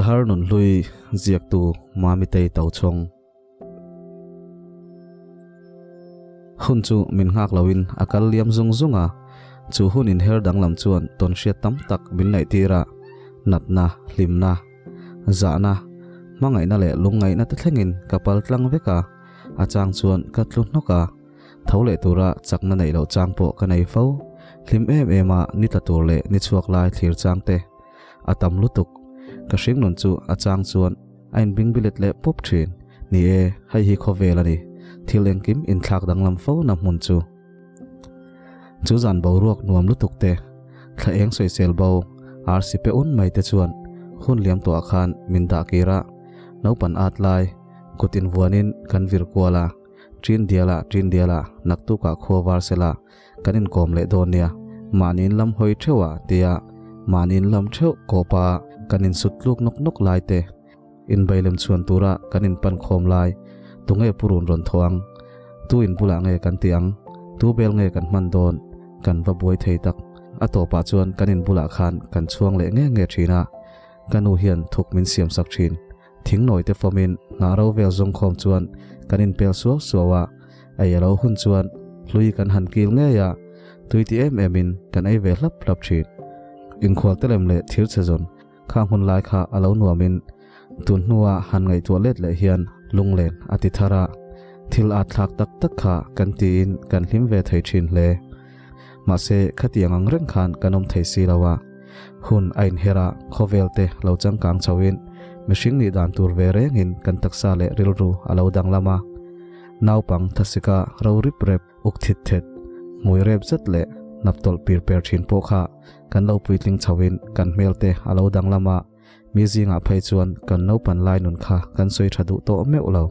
Theihnghilh har nunhlui ziaktu Mamitei Tochhawng. Hun chu min nghak loin a kal liam zung zung a, chu hun inher danglam chuan tawnhriat tam tak min ngaihtir a, natna, hlimna, zahna, hmangaihna leh lungngaihna te thlengin ka pal tlang vek a, a chang chuan ka tlu hnawk a, tho leh tura chakna neih loh chang pawh ka nei fo, hlim em em a ni tla tur leh ni chhuak lai thlir chang te a tam lutuk, ka hringnun chu a chang chuan a inbing bilet leh pawp thin. Ni e, hei hi khawvel a ni, thil engkim inthlak danglam fo na hmun chu. Chu zan boruak nuam lutuk te, thla eng sawisel bo, arsi pe un mai te chuan hun liam tawhah khan min dah kir a, naupan at lai kut invuanin kan vir kual a, Ṭin diala, ṭin diala, naktukah khua var sela, kan inkawm leh dawn nia, mahniin lam hawi ṭheuh a tia mahniin lam ṭheuh kawpa kan insut tluk nawk nawk lai te, inbailem chhuan tura kan inpan khawm lai, tunge purun rawn thaw ang, tu inbulah nge kan tih ang, tu bel nge kan hman dawn, kan va buai thei tak. A tawpah chuan kan inbulah khan kan chhuang leh nge nge ṭhin a, ka nu hian thuk min siamsak ṭhin. Thingnawi te fawmin hnah ro vel zawng khawm chuan kan inpel suau suau a, ei a lo hun chuan hlui kan han kil ngei a, tui ti em em in kan ei ve hlap hlap thin. Inkhual te lem leh thir chhe zawn kha hmun lai kha a lo nuam in tun hnua han ngaihtuah let leh hian lunglen a ti thar a, thil at thlak tak tak kha kan tiin kan hlim ve thei thin hle. Mahse khatiang ang reng khan kan awm thei si lo a. Hun a inher a, khawvel te lo changkang chhoin mihring nih dan tur ve rengin kan taksa leh rilru a lo danglam a. Naupang thasika ro rip rep, uk thit thet, hmui rep zet leh hnap tawlh pir per thin pawh kha kan lo puitling chhoin kan hmel te a lo danglam a, mi zingah phei chuan kan naupan lai nun kha kan sawi tha duh tawh meuh lo.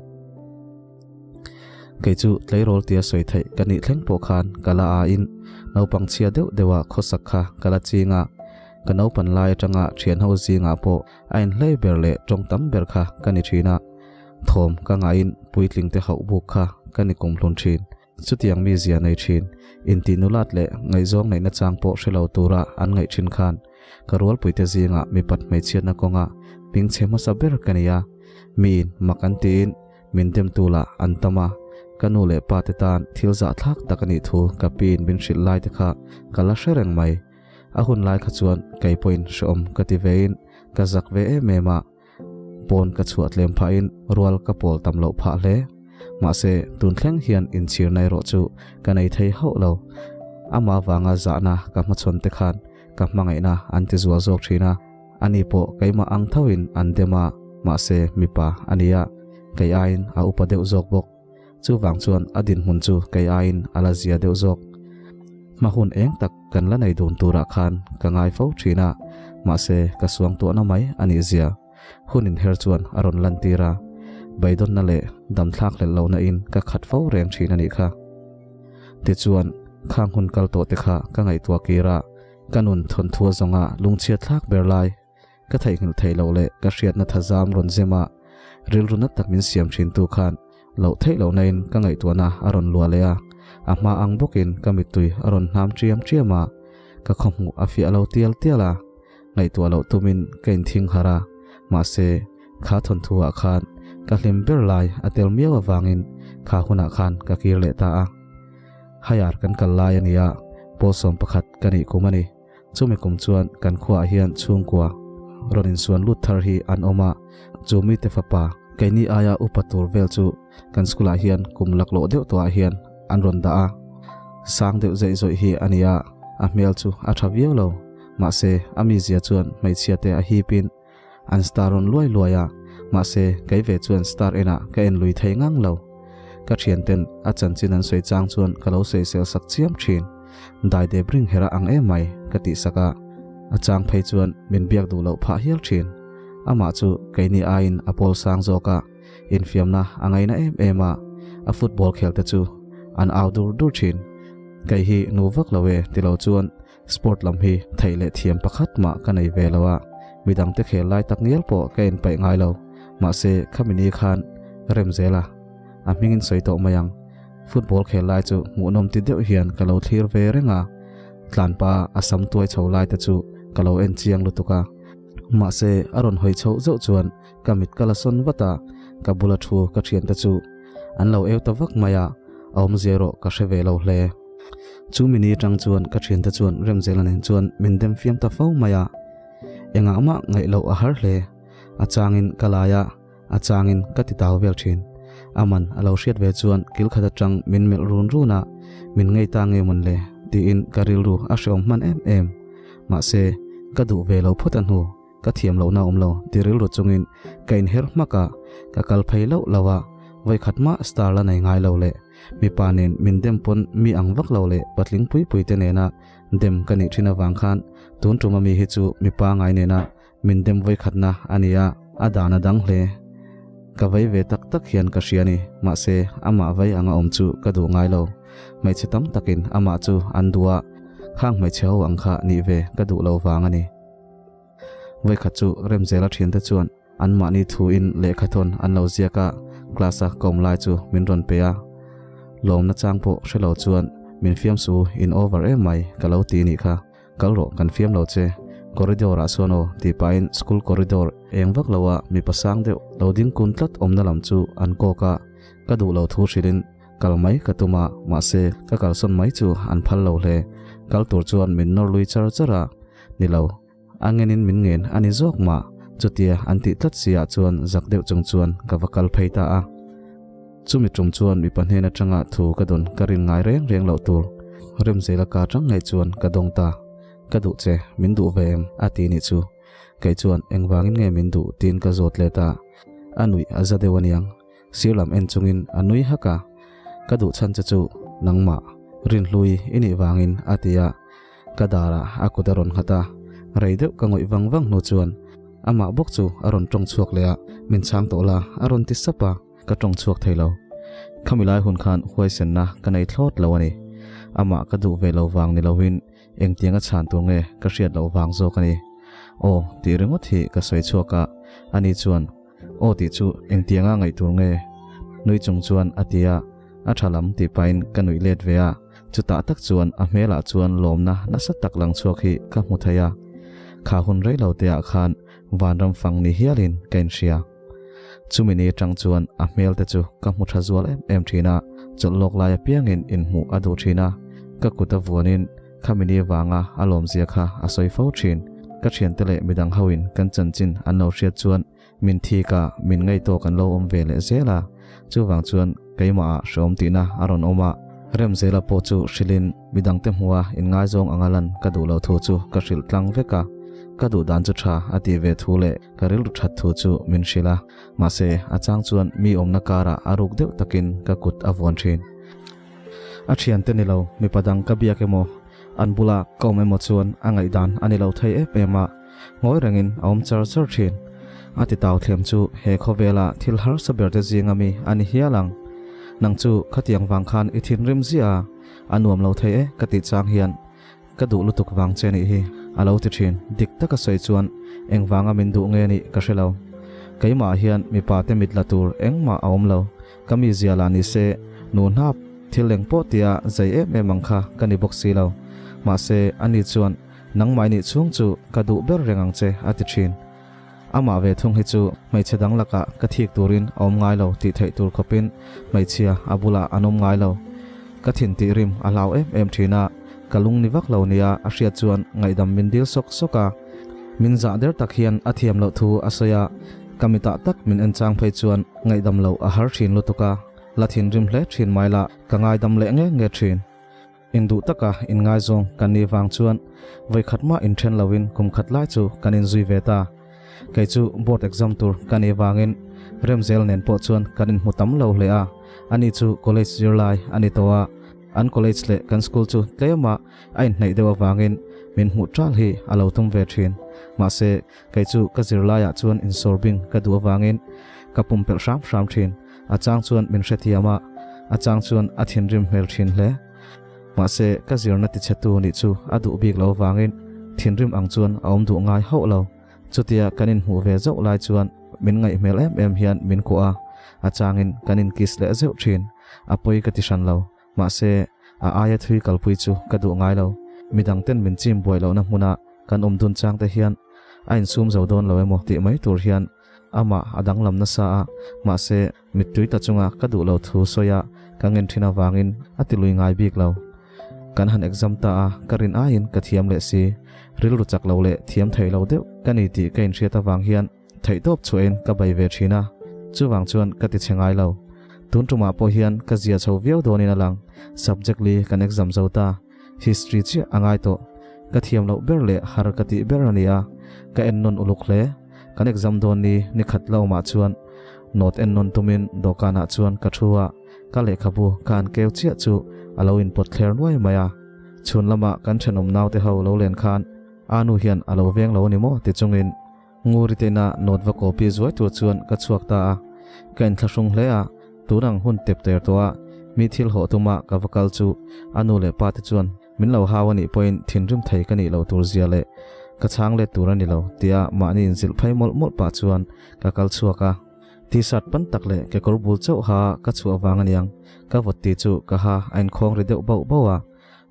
Kei chu tleirawl tia sawi theih ka nih thleng pawh khan ka la a in naupang chhia deuh deuha khawsak kha ka la ching a, ka naupan lai atanga thianho zingah pawh a inhlei ber leh tawng tam ber kha ka ni thin a, thawm ka ngaihin puitling te hauh buk kha ka ni kumhlun thin. Chutiang mi zia nei thin, intih nulat leh ngaihzawng neihna chang pawh hre lo tura an ngaih thin khan ka rualpuite zingah mipat hmeichhiatna kawnga hmingchhe hmasa ber ka ni a, miin mak an tiin min demtu lah an tam a, ka nu leh pa te tan thil zahthlak tak a nih thu ka piin min hrilh lai te kha ka la hre reng mai. A hun lai kha chuan kei pawhin hreawm ka ti vein ka zak ve em em a, pawn ka chhuah tlem phahin rual ka pawl tam loh phah hle. Mahse, tun thleng hian inchhirna erawh chu ka nei thei hauh lo. Amah vanga zahna ka hmachhawn te khan ka hmangaihna an ti zual zawk thin a, ani pawh keimah ang thoin an dem a, mahse mipa a ni a, kei aiin a upa deuh zawk bawk. Chuvang chuan a dinhmun chu kei aiin a la zia deuh zawk. Hma hun eng tak kan la nei dun turah khan ka ngai fo thin a, mahse ka suangtuahna mai a nih zia hun inher chuan a rawn lantir a, beidawnna leh damthlak hlelh lohna in ka khat fo reng thin a nih kha. Tichuan, khang hun kal tawh te kha ka ngaihtuah kir a, ka nun thawnthua zawnga lungchhiat thlak ber lai Ka theihnghilh theih loh leh ka hriatna thazam rawn zem a, rilru nat tak min siam thintu khan loh theih lohna in ka ngaihtuahna a rawn luah leh a, a hma ang bawkin ka mittui a rawn hnam chiam chiam a, ka khawhmuh a fiah lo tial tial a, ngaihtuah loh tumin ka inthing harh a, mahse kha thawnthu ah khan ka hlim ber lai a tel miau avangin kha hunah khan ka kir leh ta a. Haiar kan kal lai a ni a, pawlsawm pakhat ka nih kum a ni. Chumi kum chuan kan khuaah hian chhungkua rawn insuan lut thar hi an awm a, chu mite fapa keini aia upa tur vel chu kan school ah hian kum laklawh deuh tawhah hian an rawn dah a. Sang deuh zeih zawih hi a ni a, a hmel chu a tha viau lo, mahse a mizia chuan hmeichhia te a hip in an star rawn luai luai a, mahse kei ve chuan star enah ka en lui thei ngang lo. Ka thianten a chanchin an sawi chang chuan ka lo sawisel sak chiam thin. Dai dep ring hera ang em mai ka tih sak a, a chang phei chuan min biak duh loh phah hial thin. Amah chu keini aiin a pawl sang zawk a, infiamna a ngaina em em a, a football khel te chu an au dur dur thin. Kei hi nu vak lo e ti lo chuan Sport lam hi theih leh thiam pakhat mah ka nei ve lo a, midang te khel lai tak ngial pawh ka en paih ngai lo. Mahse, khami ni khan rem zel a, a hmingin sawi tawh mai ang. Football khel lai chu hmuhnawm ti deuh hian ka lo thlir ve reng a, tlanpa a sam tuai chho lai te chu ka lo en chiang lutuk a. Mahse, a rawn hawi chhoh zauh chuan ka mit ka la sawn vat a, ka bula thu ka thiante chu an lo eu ta vak mai a, a awmzia erawh ka hre ve lo hle. Chu mini atang chuan ka thiante chuan Remzela nen chuan min dem fiam ta fo mai a, engah mah ngaih loh a har hle. A changin ka lai a, a changin ka ti tau vel thin. Aman a lo hriat ve chuan kil khat atang min melh run run a, min ngei ta nge mawn le tiin ka rilru a hreawm hman em em. Mahse, ka duh ve lo phawt a hnu, ka thiam lohna awm lo ti rilru chungin ka inher hmak a, ka kal phei loh lo a, vawikhat mah star la nei ngai lo leh mipa nen min dem pawn mi ang vak lo leh patling pui pui te nena dem ka nih thin avang khan tun tum ami hi chu mipa ngai nena Min dem vawikhatna a ni a, a dan a dang hle. Ka vei ve tak tak hian ka hria ni, mahse amah vei anga awm chu ka duh ngai lo. Hmeichhe tam takin amah chu an duh a, khang hmeichhe ho ang kha nih ve ka duh lo vang a ni. Vawikhat chu Remzela thiante chuan anmahni thuin lehkhathawn an lo ziak a, class-a ka awm lai chu min rawn pe a. Lawmna chang pawh hre lo chuan min fiam su in over em mai ka lo ti nih kha. Kal rawh, kan fiam lo che. Corridor ah chuan aw, tih pahin school corridor eng vak lo a mipa sang deuh lo ding kun tlat awmna lam chu an kawk a, ka duh lo thu hrilhin kal mai ka tum a, mahse ka kalsawn mai chu an phal lo hle. Kal tur chuan min nawr lui char char a, ni lo, a ngenin min ngen a ni zawk mah, chutia an tih tlat si ah chuan zak deuh chung chuan ka va kal phei ta a. Chumi tum chuan mipa hnen atanga thu ka dawn ka rin ngai reng reng loh tur Remzela ka atang ngei chuan ka dawng ta. Ka duh che, min duh ve em? a ti nih chu. Kei chuan engvangin nge min duh tiin ka zawt let a. A nuih a za deuh aniang. Sir lam en chungin a nui hak a. Ka duh chhan che chu nangmah, Rinhlui i nih vangin a ti a. Ka darah a kut a rawn nghat a, rei deuh ka ngawih vang vang hnu chuan amah bawk chu a rawn tawng chhuak leh a, min chhang tawh la a rawn ti sap a. Ka tawng chhuak thei lo. Khami lai hun khan huaisenna ka nei thlawt lo a ni. Amah ka duh ve lo vang ni loin engtianga chhan tur nge ka hriat loh vang zawk a ni. Aw tih ringawt hi ka sawi chhuak a, ani chuan aw tih chu engtianga ngaih tur nge? Nui chung chuan a ti a, a tha lam tih pahin ka nuih let ve a, chutah tak chuan a hmelah chuan lawmna nasa tak lang chhuak hi ka hmu thei a. Kha hun rei lo te ah khan vanram fang ni hialin ka inhria. Chumi ni atang chuan a hmel te chu ka hmu tha zual em em thin a, chawlh lawk lai apiangin inhmuh a duh thin a, ka kut a vuanin khami ni vanga a lawmzia kha a sawi fo thin. Ka thiante leh midang hoin kan chanchin an lo hriat chuan min thik a, min ngaih tawk an lo awm ve leh zel a, chuvang chuan keimahah hreawm tihna a rawn awm a. Remzela pawh chu hrilhin midangte hmua inngaizawng anga lan ka duh lo thu chu ka hrilh tlang vek a, ka duh dan chu tha a tih ve thu leh Ka rilru that thu chu min hrilh a, mahse a chang chuan mi awmna karah a ruk deuh takin ka kut a vuan thin. A thiante ni lo, mipa dang ka biak emaw, an bula ka awm emaw chuan a ngaihdan a ni lo thei em em a, ngawi rengin a awm char char thin. A ti tau thlem chu he khawvela thil harsa ber te zinga mi a ni hial ang. Nang chu khatiang vang khan i thinrim ziah a, a nuam lo thei e ka tih chang hian Ka duh lutuk vang che nih hi, a lo ti thin. Dik taka sawi chuan engvanga min duh nge nih ka hre lo. Keimah hian mipa te mit la tur engmah a awm lo. Ka mizia lah ni se, nu hnap thil eng pawh tia zei em em ang kha ka ni bawk si lo. Mahse, ani chuan nangmah i nih chhung chu ka duh ber reng ang che a ti thin. Amah ve thung hi chu hmeichhe dang lakah ka thik turin a awm ngai lo tih theih tur khawpin hmeichhia a bulah an awm ngai lo. Ka thin tih rim a hlau em em thin a, ka lung ni vak lo nia a hriat chuan ngaihdam min dil sawk sawk a. Min zah der tak hian a thiam loh thu a sawi a, ka mitah tak min en chang phei chuan ngaihdam loh a har thin lutuk a, la thinrim hle thin mai la ka ngaidam leh nge nge thin. Induh taka inngaizawng kan nih vang chuan vawikhat mah inthen loin kum khat lai chu kan inzui ve ta. Kei chu board exam tur ka nih vangin Remzel nen pawh chuan kan inhmu tam lo hle a, ani chu college zirlai a ni tawh a, an college leh kan school chu tlema a inhnaih deuh avangin min hmuh ṭal hi a lo tum ve ṭhin. Mahse, kei chu ka zirlaiah chuan insawrbing ka duh avangin ka pumpelh hram hram ṭhin. A chang chuan min hrethiam a, a chang chuan a thinrim hmel thin hle. Mahse, ka zirna tichhetu nih chu a duh bik lo vangin thinrim ang chuan a awm duh ngai hauh lo. Chutia kan inhmuh ve zauh lai chuan min ngaih hmel em em hian min kuah a, a changin kan inkiss leh zeuh thin. A pawi ka ti hran lo. Mahse, a aia thui kalpui chu ka duh ngai lo. Midang ten min chim buai lohna hmuna kan awm dun chang te hian. A insum zo dawn lo emaw tih mai tur hian amah a danglam nasa a, mahse mittui ta chunga ka duh lo thu sawi a ka ngen thin avangin a ti lui ngai bik lo. Kan han exam ta a, ka rin aiin ka thiam leh si. Rilru chak lo leh thiam thei lo deuh ka ni tih ka inhriat avang hian theihtawp chhuahin ka bei ve thin a, chuvang chuan ka ti chhe ngai lo. Tun tumah pawh hian ka zia chho viau dawnin a lang, subject li kan exam zo ta. History chiah a ngai tawh. Ka thiam loh ber leh har ka tih ber a ni a, ka en nawn uluk hle. Kan exam dawn ni ni khat lo mah chuan note en nawn tumin dawhkanah chuan ka thu a, ka lehkhabu ka han keu chiah chu a lo inpawt thler nuai mai a. Chhun lama kan thenawm naute ho lo len khan a nu hian a lo veng lo a ni maw ti chungin Nguri tena note va copy zuai tur chuan ka chhuak ta a. Ka inthlahrung hle a, tun ang hun tep ter tawh a, mi thil hawh tuma ka va kal chu a nu leh pa te chuan min lo hau a nih pawhin thinrim thei ka nih lo tur zia leh ka chhang let tur a ni lo tia mahni inzilh phei mawlh mawlh pah chuan ka kal chhuak a. T-shirt pan tak leh kekawr bul chauh ha ka chhuah vang aniang ka vawt tih chu ka ha a inkhawng ri deuh bauh bauh a.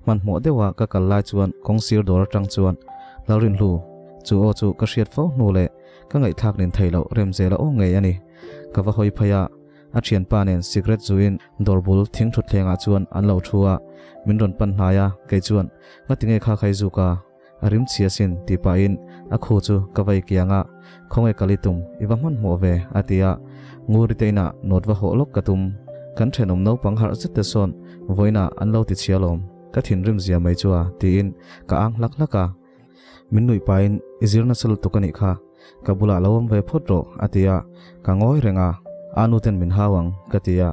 Hmanhmawh deuha ka kal lai chuan kawngsir dawr atang chuan Lalrinhlu, chu aw chu ka hriat fo hnu leh ka ngaihthlak nin thei loh rem zel a aw ngei a ni. Ka va hawi phei a, a thianpa nen cigarette zuin dawr bul thing thutthlengah chuan an lo thu a, min rawn pan hnai a, kei chuan, Ngatinge kha khai zuk a? A rim chhi asin tih pahin a khu chu ka vai kiang a, Khawnge kal i tum, i va hmanhmawh ve, a ti a. Nguri te inah nawt va hawh lawk ka tum. Kan thenawm naupang harh zet te sawn vawiinah an lo ti chhia lawm, ka thinrim zia mai chu a, tiin ka ang hlak hlak a. Min nuih pahin, I zir nasa lutuk a nih kha, ka bulah lo awm ve phawt rawh, a ti a. Ka ngawi reng a, A nu ten min hau ang, ka ti a.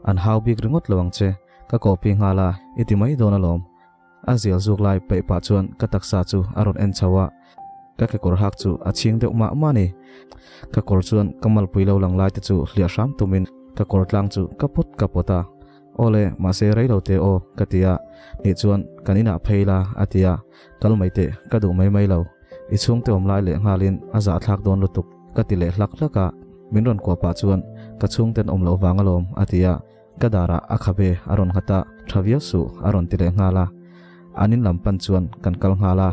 An hau bik ringawt lo ang che, ka copy nghal a, i ti mai dawn alawm. A zial zuk lai peih pah chuan ka taksa chu a rawn en chho a, ka kekawr hak chu a chhing deuh mah mah a ni. Ka kawr chuan ka malpui lo lang lai te chu hliah hram tumin ka kawr tlang chu ka pawt ka pawt a. Awle, mahse rei lo teh aw, ka ti a. Nih chuan kan inah phei la, a ti a. Kal mai teh, ka duh mai mai lo. I chhungte awm lai leh nghalin a zahthlak dawn lutuk, ka ti leh hlak hlak a. Min rawn kuah pah chuan ka chhungten awm loh vang alawm, a ti a. Ka darah a khabe a rawn nghat a, tha viau suh a rawn ti leh nghal a. An in lam pan chuan kan kal nghal a.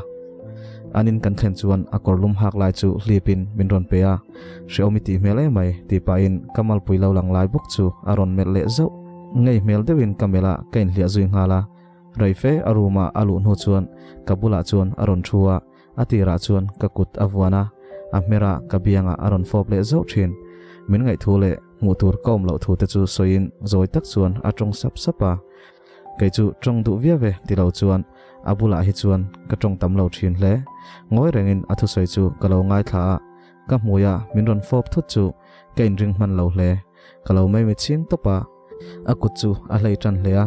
An in kan thlen chuan a kawr lum hak lai chu hlipin min rawn pe a, Hrehawm i tih hmel em mai tih pahin ka malpui lo lang lai bawk chu a rawn melh leh zauh. Ngei hmel deuhin ka melh a, ka inhliah zui nghal a. Reife a room ah a luh hnu chuan ka bulah chuan a rawn thu a, A tirah chuan ka kut a vuan a, a hmerah ka biangah a rawn fawp leh zauh thin. Min ngaihthu leh hmuh tur ka awm loh thu te chu sawiin zawi tak chuan a tawng sap sap a. Kei chu tawng duh viau e ti lo chuan a bulah hi chuan ka tawng tam lo thin hle. Ngawi rengin a thusawi chu ka lo ngaithla a, ka hmuia min rawn fawp thut chu ka inring hman lo hle. Ka lo mai mi chhing tawp a, a kut chu a hlei tan hle a,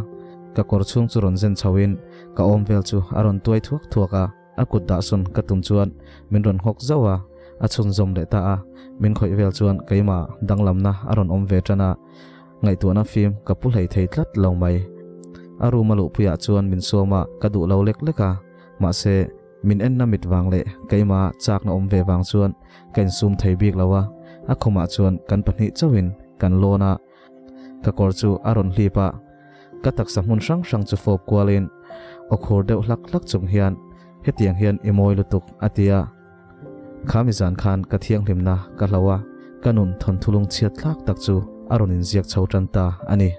ka kawr chhung chu rawn zen chhoin ka awm vel chu a rawn tuai thuak thuak a. A kut dah sawn ka tum chuan min rawn nghawk zauh a, a chhunzawm leh ta a. Min khawih vel chuan keimah danglamna a rawn awm ve tan a, ngaihtuahna fim ka pu hlei thei tlat lo mai. A room a luhpuiah chuan min sawm a, ka duh lo lek lek a, mahse min enna mit vang leh keimah chakna awm ve vang chuan ka insum thei bik lo a, a khumah chuan kan pahnih chauhin kan lawn a, ka kawr chu a rawn hlip a. Ka taksa hmun hrang hrang chu fawp kualin aw khur deuh hlak hlak chung hian, Hetiang hian i mawi lutuk, a ti a. Kha mi zan khan ka thianghlimna ka hloh a, ka nun thawnthulung chhiat thlak tak chu a rawn inziak chho tan ta a ni.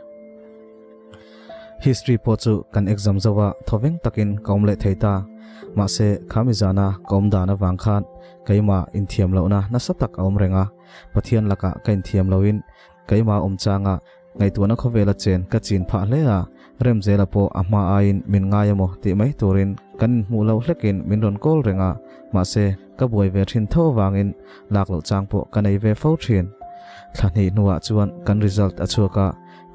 History pawh chu kan exam zo a, thawveng takin ka awm leh thei ta. Mahse, kha mi zana ka awm dan avang khan keimah inthiam lohna nasa tak a awm reng a, Pathian lakah ka inthiam loin keimah awm changa Ngaihtuahna khawvela chen ka chin phah hle a, Remzela pawh a hma aiin min ngai emaw tih mai turin kan inhmuh loh hlekin min rawn kawl reng a, mahse ka buai ve thin tho avangin lak loh chang pawh ka nei ve fo thin. Thla hnih hnuah chuan kan result a chhuak a,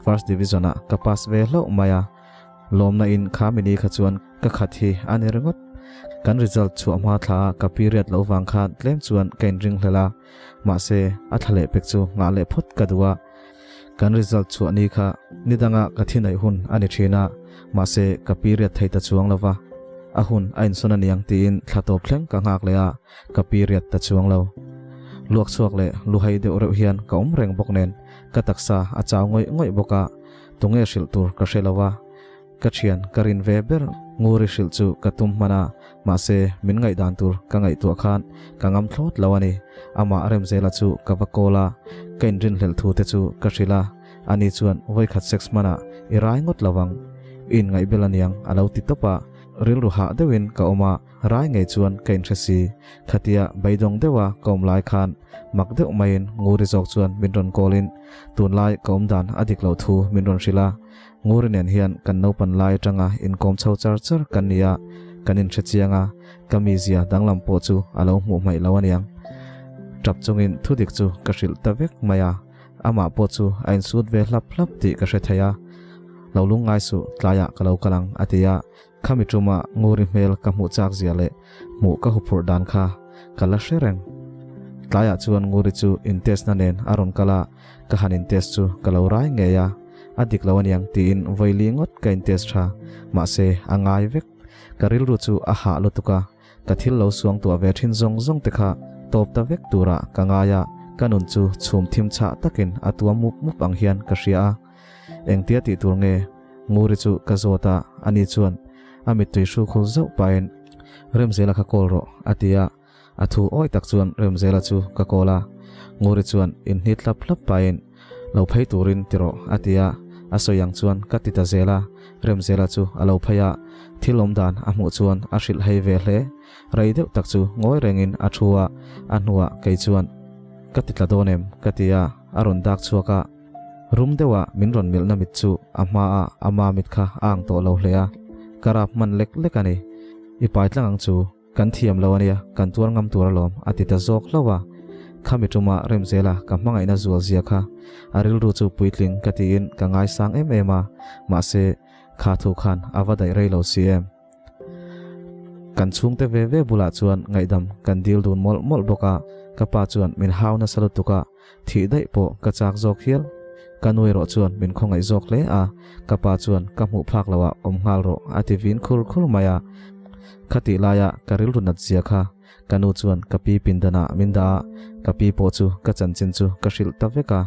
First Division ah ka pass ve hlauh mai a, lawmna in kha mini kha chuan ka khat hi a ni ringawt. Kan result chhuah hma thla a ka period loh vang khan tlem chuan ka inringhlel a, mahse a thla leh pek chu nghah leh phawt ka duh a, Kan result chhuah ni kha ni danga ka thi naih hun a ni thin a, mahse ka period thei ta chuang lo va, a hun a insawn a niang tiin thla tawp thleng ka nghak leh a, ka period ta chuang lo. Luak chhuak leh luhai deuh reuh hian ka awm reng bawk nen ka taksa a chau ngawih ngawih bawk a, tunge hrilh tur ka hre lo a, ka thian ka rin ve ber. Nguri hrilh chu ka tum hman a, mahse min ngaihdan tur ka ngaihtuah khan ka ngam thlawt lo a ni. Amah Remzela chu ka va call a, ka inrinhlelh thu te chu ka hrilh a, ani chuan vawikhat sex hmanah i rai ngawt lo ang, i inngaihbel aniang a lo ti tawp a, rilru hah deuhin ka awm a, rai ngei chuan ka inhre si. Khatia beidawng deuha ka awm lai khan mak deuh maiin Nguri zawk chuan min rawn call in tunlai ka awm dan a dik loh thu min rawn hrilh a, Nguri nen hian kan naupan lai atanga inkawm chho char char kan ni a, kan inhre chiang a, ka mizia danglam pawh chu a lo hmuh hmaih lo aniang. Tap chungin thudik chu ka hrilh ta vek mai a, amah pawh chu a insut ve hlap hlap tih ka hre thei a. Lo lungngai suh, tlaiah ka lo kal ang, a ti a. Khami tuma Nguri hmel ka hmuh chak zia leh hmuh ka huphurh dan kha ka la hre reng. Tlaiah chuan Nguri chu intest na nen a rawn kal a, ka han intest chu ka lo rai ngei a, a dik lo aniang tiin vawi ngawt ka intest tha, mahse a ngai vek. Ka rilru chu a hah lutuk a, ka thil lo suang tuah ve thin zawng zawng te kha tawp ta vek turah ka ngai a, ka nun chu chhum thim chhah takin a tuam mup mup ang hian ka hria a. Engtia tih tur nge? Nguri chu ka zawt a, ani chuan a mittui hru khul zauh pahin, Remzela kha call rawh, a ti a. A thu awi tak chuan Remzela chu ka call a. Nguri chuan inhnit hlap hlap pahin, Lo phei turin ti rawh, a ti a. A sawi ang chuan ka ti ta zel a. Remzela chu a lo phei a, thil awm dan a hmuh chuan a hrilh hei ve hle. Rei deuh tak chu ngawi rengin a thu a, a hnuah kei chuan, Ka ti tla dawn em? ka ti a, a rawn dak chhuak a. Rum deuha min rawn milhna mit chu a hmaah ama mit kha a ang tawh lo hle a, ka rap hman lek lek a ni. I pai tlang ang chu, kan thiam lo a nia, kan tuar ngam tur alawm, a ti ta zawk hlauh a. Khami tuma Remzela ka hmangaihna zual zia kha a rilru chu puitling ka tiin ka ngaisang em em a, mahse kha thu khan a va daih rei lo si em. Kan chhungte ve ve bulah chuan ngaihdam kan dil dun mawlh mawlh bawk a, ka pa chuan min hau nasa lutuk a, thih daih pawh ka chak zawk hial. Ka nu erawh chuan min khawngaih zawk hle a, ka pa chuan ka hmuh phak loh ah awm nghal rawh a ti vin khur khur mai a. Khatih laia ka rilru nat zia kha ka nu chuan ka pi pindanah min dah a, ka pi pawh chu ka chanchin chu ka hrilh ta vek a.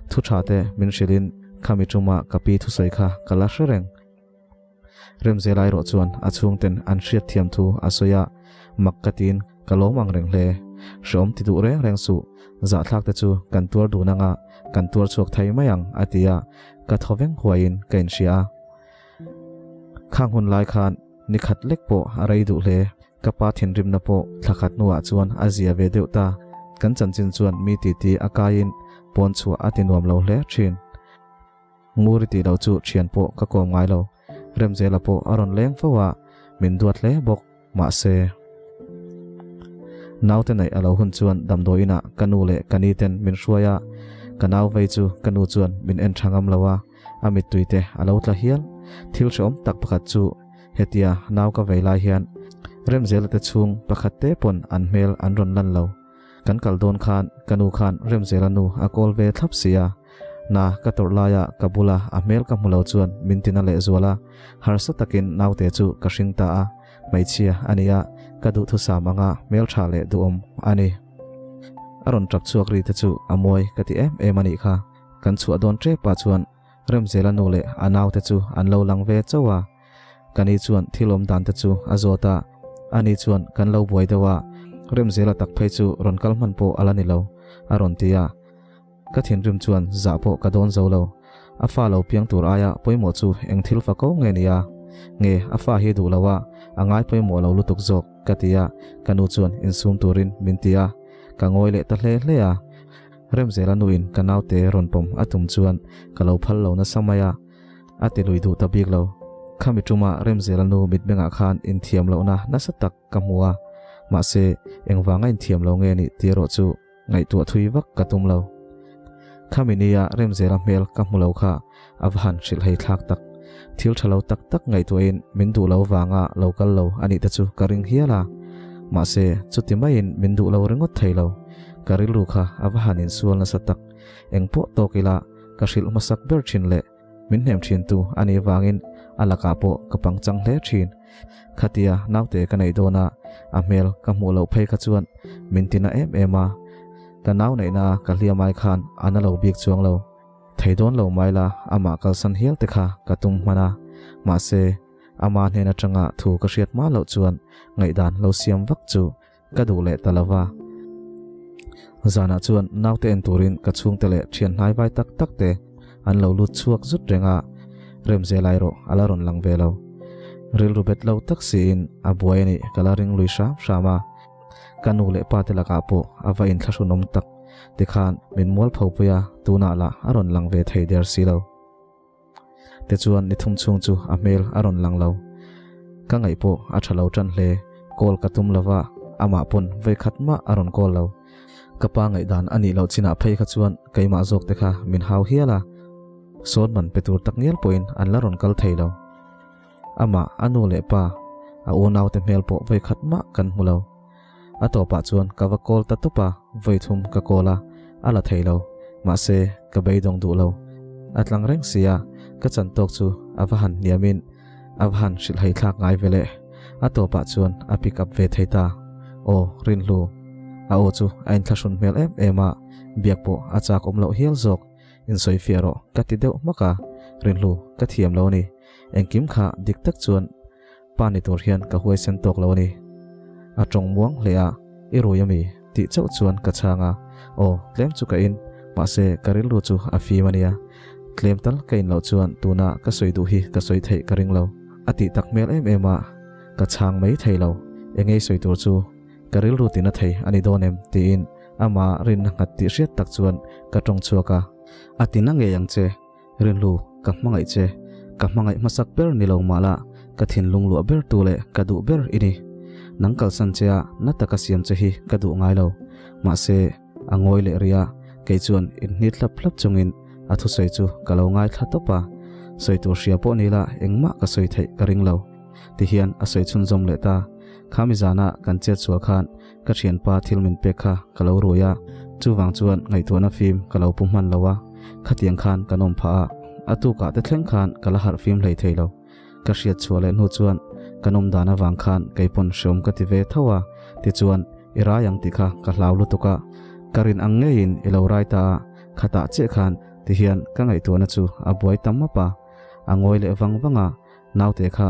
Thu tha te min hrilhin khami tuma ka pi thusawi kha ka la hre reng. Remzela erawh chuan a chhungten an hriat thiam thu a sawi a, mak ka tiin ka lawm ang reng hle. Hreawm ti duh reng reng suh, zahthlak te chu kan tuar dun anga kan tuar chhuak thei mai ang a ti a, ka thaw veng huaiin ka inhria a. Khang hun lai khan ni khat lek pawh a rei duh hle, ka pa thinrimna pawh thla khat hnuah chuan a zia ve deuh ta, kan chanchin chuan mi titi a kaiin pawn chhuah a ti nuam lo hle thin. Nguri tih loh chu thian pawh ka kawm ngai lo. Remzela pawh a rawn leng fo a, min duat hle bawk. Mahse, naute neih a lo hun chuan damdawi inah ka nu leh ka ni ten min hruai a, ka nau vei chu ka nu chuan min en tha ngam lo a, a mittui te a lo tla hial. Thil hrehawm tak pakhat chu hetia nau ka vei lai hian Remzela te chhung pakhat te pawn an hmel an rawn lan lo. Kan kal dawn khan ka nu khan Remzela nu a call ve thlap si a, na ka tawrh laia ka bula a hmel ka hmu lo chuan min tina lehzual a, harsa takin naute chu ka hring ta a, hmeichhia a ni a, ka duhthusam anga hmeltha leh duhawm a ni. A rawn tap chhuak ri te chu a mawi ka ti em em a nih kha. Kan chhuah dawn tep ah chuan Remzela nu leh a naute chu an lo lang ve chauh a. Ka ni chuan thil awm dan te chu a zawt a, ani chuan kan lo buai deuh a, Remzela tak phei chu rawn kal hman pawh a la ni lo, a rawn ti a. Ka thinrim chuan zah pawh ka dawn zo lo. A fa lo piang tur aia pawimawh chu eng thil fa ko nge ni a? Nge a fa hi duh lo a, a ngai pawimawh lo lutuk zawk, ka ti a, ka nu chuan insum turin min ti a, ka ngawi leh ta hle hle a. Remzela nuin ka naute rawn pawm a tum chuan ka lo phal lo nasa mai a. A ti lui duh ta bik lo. Khami tuma Remzela nu mitmengah khan inthiam lohna nasa tak ka hmu a, mahse engvanga inthiam lo nge nih tih erawh chu ngaihtuah thui vak ka tum lo. Khami nia Remzela hmel ka hmu lo kha a va han hrilh hei thlak tak. Thil tha lo tak tak ngaihtuahin min duh lo vanga lo kal lo a nih te chu ka ring hial a, mahse chuti maiin min duh lo ringawt thei lo. Ka rilru kha a va han insual nasa tak. Engpawh tawk ila ka hrilh hmasak ber thin leh min hnem thin tu a nih vangin a lakah pawh ka pangchang hle thin. Khatia naute ka neih dawn a, a hmel ka hmuh loh phei kha chuan min ti na em em a. Ka nau neihna ka hliam ai khan a na lo bik chuang lo. Thei dawn lo mai la amah kalsan hial te kha ka tum hman a. Mahse. Ama hnen atanga thu ka hriat hma loh chuan ngaihdan lo siam vak chu ka duh leh ta lova. Zanah chuan naute en turin ka chhungte leh thian hnai vai tak tak te an lo lut chhuak zut reng a, Remze lai rawh a la rawn lang ve lo. Rilru bet lo tak siin a buai a nih ka la ring lui hram hram a. Ka nu leh pa te lakah pawh a va inthlahrunawm tak tikhan min mual pho pui a, tunah lah a rawn lang ve thei der si lo. Tichuan ni thum chhung chu a hmel a rawn lang lo. Ka ngaih pawh a tha lo tan hle, call ka tum lova amah pawn vawikhat mah a rawn call lo. Ka pa ngaihdan a nih loh chinah phei kha chuan keimah zawk te kha min hau hial a, sawn man pe tur takngial pawhin an la rawn kal thei lo. Amah, a nu leh pa, a unaute hmel pawh vawikhat mah kan hmu lo. A tawpah chuan ka va call ta tawp a, vawithum ka call a, a la thei lo. Mahse, ka beidawng duh lo. A tlang reng si a, ka chan tawk chu a va han hniamin a va han hrilhhai thlak ngai ve le. A tawpah chuan a pick up ve thei ta. Aw, Rinhlu. A aw chu a inthlahrun hmel em em a, biak pawh a chak awm loh hial zawk. Insawifiah rawh ka ti deuh hmak a, Rinhlu, ka thiam lo a ni. Engkim kha dik tak chuan Pa ni tur hian ka huaisen tawk lo a ni. A tawng muang hle a, I rui ami? tih chauh chuan ka chhang a. Aw, tlem chu ka in, mahse ka rilru chu a fim a nia. Tlem tal ka in loh chuan tuna ka sawi duh hi ka sawi theih ka ring lo. A tih tak hmel em em a, ka chhang mai thei lo. Engei sawi tur chu ka rilru tina thei a ni dawn em? tiin ama rinna nghat tih hriat tak chuan ka tawng chhuak a. A tina ngei ang che. Rinhlu, ka hmangaih che. Ka hmangaih hmasak ber ni lo mah la, ka thinlung luah ber tu leh ka duh ber i ni. Nang kalsan che a, na taka siam che hi ka duh ngai lo. Mahse, a ngawi leh rih a, kei chuan inhnit hlap hlap chungin a thusawi chu ka lo ngaithla tawp a. Sawi tur hria pawh ni la, engmah ka sawi theih ka ring lo. Tihian a sawi chhunzawm leh ta. Khami zana kan chet sual khan Ka thianpa thil min pek kha ka lo rui a, chuvang chuan ngaihtuahna fim ka lo pu hman lo a, khatiang khan kan awm phah a, a tukah te thleng khan ka la harh fim hlei thei lo. Ka hriat chhuah leh hnu chuan kan awm dan avang khan keipawn hreawm ka ti ve tho a, tichuan i rai ang tih kha ka hlau lutuk a, ka rin ang ngeiin i lo rai ta a, khatah chiah khan tihian ka ngaihtuahna chu a buai ta map a, a ngawi leh vang vang a, naute kha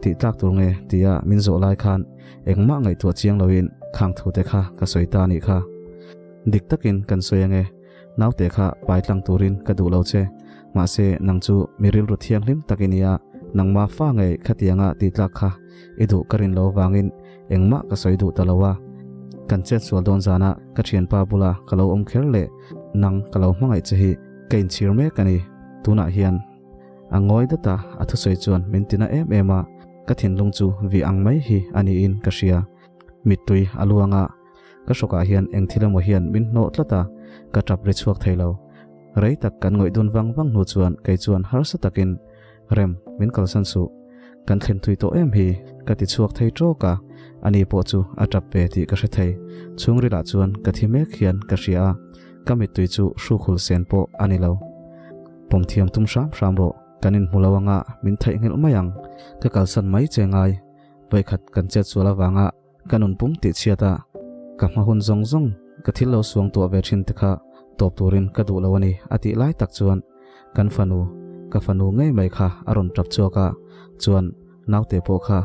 Tih tlak tur nge tia min zawh lai khan engmah ngaihtuah chiang loin khang thu te kha ka sawi ta anih kha. Dik takin kan sawi ange, naute kha pai tlang turin ka duh lo che, mahse nang chu mi rilru thianghlim tak i nia, nangma fa ngei khatianga tih tlak kha i duh ka rin lo vangin engmah ka sawi duh ta lo a. Kan chet sual dawn zana ka thianpa bula ka lo awm kher leh nang ka lo hmangaih che hi ka inchhir mek a ni tunah hian. A ngawi dat a, a thusawi chuan min tina em em a, ka thinlung chu vih ang mai hi a niin ka hria. Mittui a luang a, ka hrawkah hian eng thil emaw hian min hnawh tlat a, ka tap ri chhuak thei lo. Rei tak kan ngawih dun vang vang hnu chuan kei chuan harsa takin, Rem, min kalsan suh. Kan thlen thui tawh em hi, ka ti chhuak thei tawk a, ani pawh chu a tap ve tih ka hre thei. Chhungrilah chuan ka thi mek hian ka hria a, ka mittui chu hrukhul sen pawh a ni lo. Pawm thiam tum hram hram rawh, kan inhmu lo anga min theihnghilh mai ang. Ka kalsan mai che ngai, vawikhat kan chet sual avanga ka nun pum tih chhiat a, ka hma hun zawng zawng ka thil lo suang tuah ve thin te kha tawp turin ka duh lo a ni a tih lai tak chuan kan fanu, ka fanu ngei mai kha a rawn tap chhuak a, chuan naute pawh kha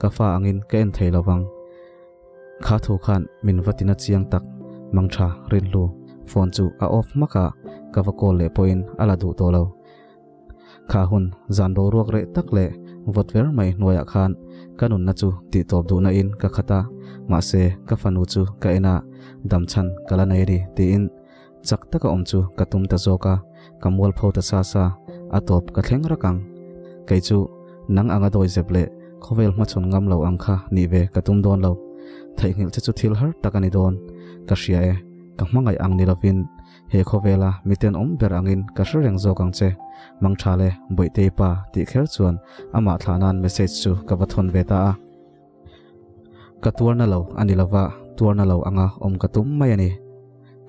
ka fa angin ka en thei lo vang. Kha thu khan min va tina chiang tak, Mangtha Rinhlu phone chu a off hmak a, ka va call leh pawhin a la duh tawh lo. Kha hun zan boruak reh tak leh vawt ver mai hnuaiah khan ka nunna chu tih tawp duhna in ka khat a, mahse ka fanu chu ka en a, damchhan ka la nei a ni tiin chak taka awm chu ka tum ta zawk a, ka mualpho ta sa sa, a tawp ka thleng rak ang. Kei chu nang anga dawi zep leh khawvel hmachhawn ngam lo ang kha nih ve ka tum dawn lo. Theihnghilh che chu thil har tak a ni dawn, ka hria e, ka hmangaih ang ni lovin he khawvela miten awm ber angin ka hre reng zawk ang che, Mangtha le Bawihtei pa tih kher chuan amah thlah nan message chu ka va thawn ve ta a. Ka tuarna lo a ni lova, tuarna lo anga awm ka tum mai a ni.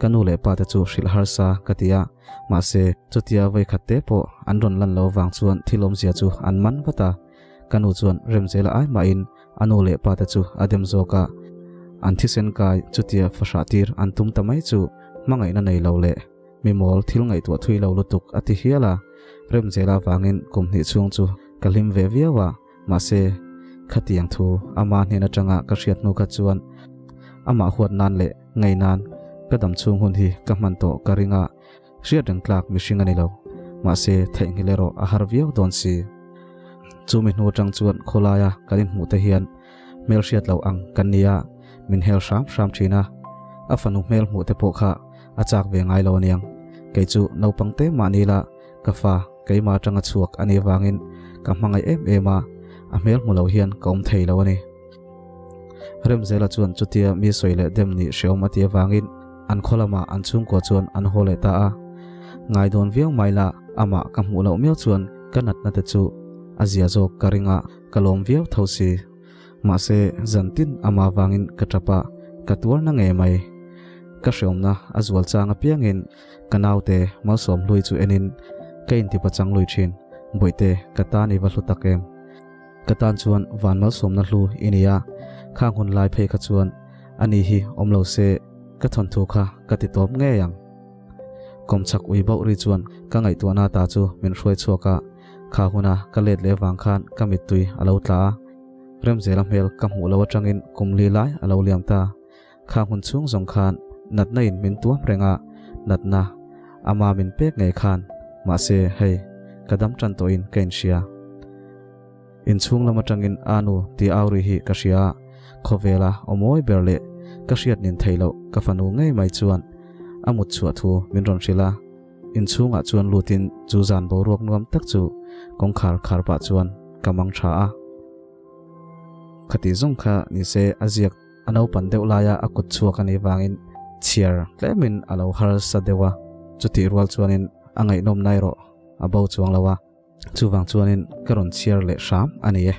Ka nu leh pa te chu hrilh harsa ka ti a, mahse chutia vawikhat te pawh an rawn lan lo vang chuan thil awmzia chu an man vat a. Ka nu chuan Remzela ai mahin a nu leh pa te chu a dem zawk a, an thisen kai chutia fahrah tir an tum ta mai chu hmangaihna nei lo leh mi mawl thil ngaihtuah thui lo lutuk a ti hial a. Remzela vangin kum hnih chhung chu ka hlim ve viau a. Mahse, khatiang thu ama hnen atanga ka hriat hnu kha chuan amah huat nan leh ngei nan ka dam chhung hun hi ka hman tawh ka ring a, hriat reng tlak mihring a ni lo. Mahse, theihnghilh erawh a har viau dawn si. Chumi hnu atang chuan khawlaia kan inhmuh te hian hmel hriat loh ang kan ni a, min hel hram hram thin a. A fanu hmel hmuh te pawh kha a chak ve ngai lo aniang. Kei chu naupang te mah ni la, ka fa keimah atanga chhuak a nih avangin ka hmangaih em em a, a hmel hmu lo hian ka awm thei lo a ni. Remzela chuan chutia mi sawi leh dem nih hreawm a tih avangin an khaw lamah an chhungkua chuan an haw leh ta a. Ngai dawn viau mai la, amah ka hmuh loh miau chuan ka natna te chu a zia zawk ka ring a, ka lawm viau tho si. Mahse, zan tin amah vangin ka tap a, ka tuar na ngei mai. Ka hreawmna a zual chang apiangin ka naute malsawm hlui chu enin ka intipa chang lui thin, Bawihte, ka tan i va hlu tak em? Ka tan chuan van malsawmna hlu i ni a, khang hun lai phei kha chuan ani hi awm lo se ka thawnthu kha ka ti tawp ngei ang. Kawmchhak ui bauh ri chuan ka ngaihtuahna ta chu min hruai chhuak a, kha huna ka let leh vang khan ka mittui a lo tla a, Remzela hmel ka hmuh lo atangin kum li lai a lo liam ta. Kha hmun chhung zawng khan natna in min tuam reng a, natna ama min pek ngei khan mahse hei ka dam tan tawhin ka inhria. Inchhung lam atangin a nu tih au ri hi ka hria a, khawvela awmawi ber leh ka hriat nin theih loh ka fanu ngei mai chuan a mut chhuah thu min rawn hrilh a. Inchhungah chuan lutin chu zan boruak nuam tak chu kawngkhar khar pah chuan ka mang tha a. Khati zawng kha nise a ziak a naupan deuh laia a kut chhuak a nih vangin chhiar tlemin a lo harsa deuh a, chutih rual chuanin a ngaihnawm na erawh a bo chuang lo a, chuvang chuanin ka rawn chhiar leh hram a ni e.